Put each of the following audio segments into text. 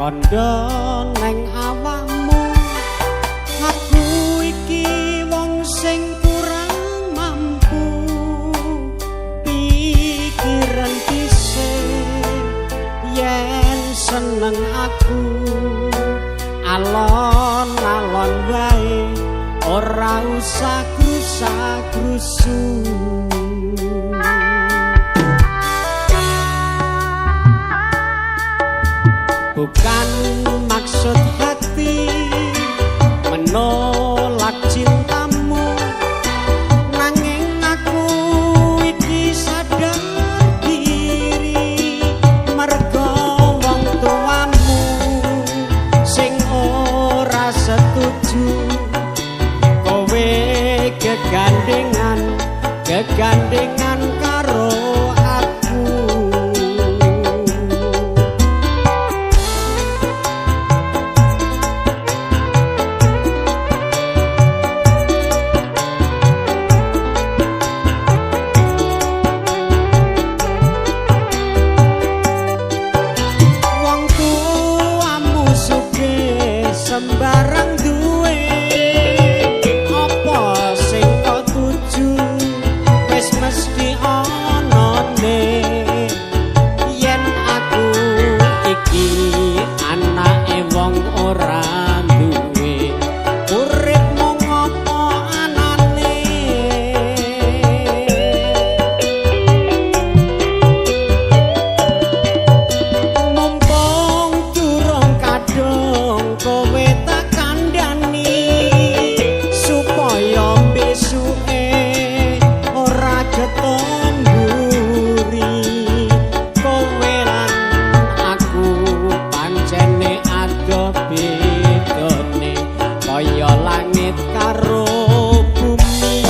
Kondo neng awakmu, aku iki wong sing kurang mampu. Pikiran dhisik yen seneng aku, alon-alon wae ora usah grusa-grusu. Bukan maksud hati menolak cintamu, nanging aku iki sadar diri, mergo wong tuamu sing ora setuju kowe gegandengan, gegandengan karo aku. Wong tuamu sugih sembarang duwe, apa sing kok tuju wis mesti onone. Yen aku iki anake wong ora duwe, urip mung apa anane. Mumpung durung kadung kowe tak kandhani, supaya besuke ora keton mburi. Kowe lan aku pancene adoh bedone kaya langit karo bumi.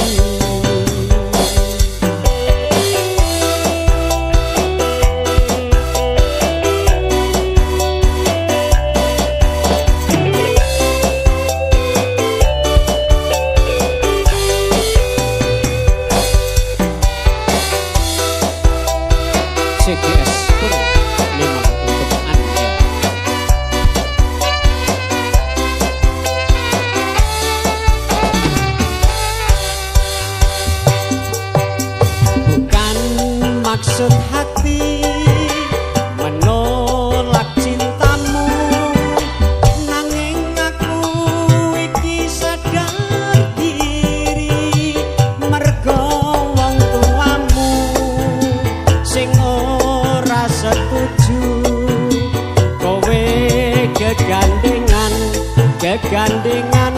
CGS Pro memang untuk Anda. Bukan maksud hati menolak cintamu, nanging aku iki sadar diri, mergo wong tuamu sing ora setuju kowe gegandengan, gegandengan.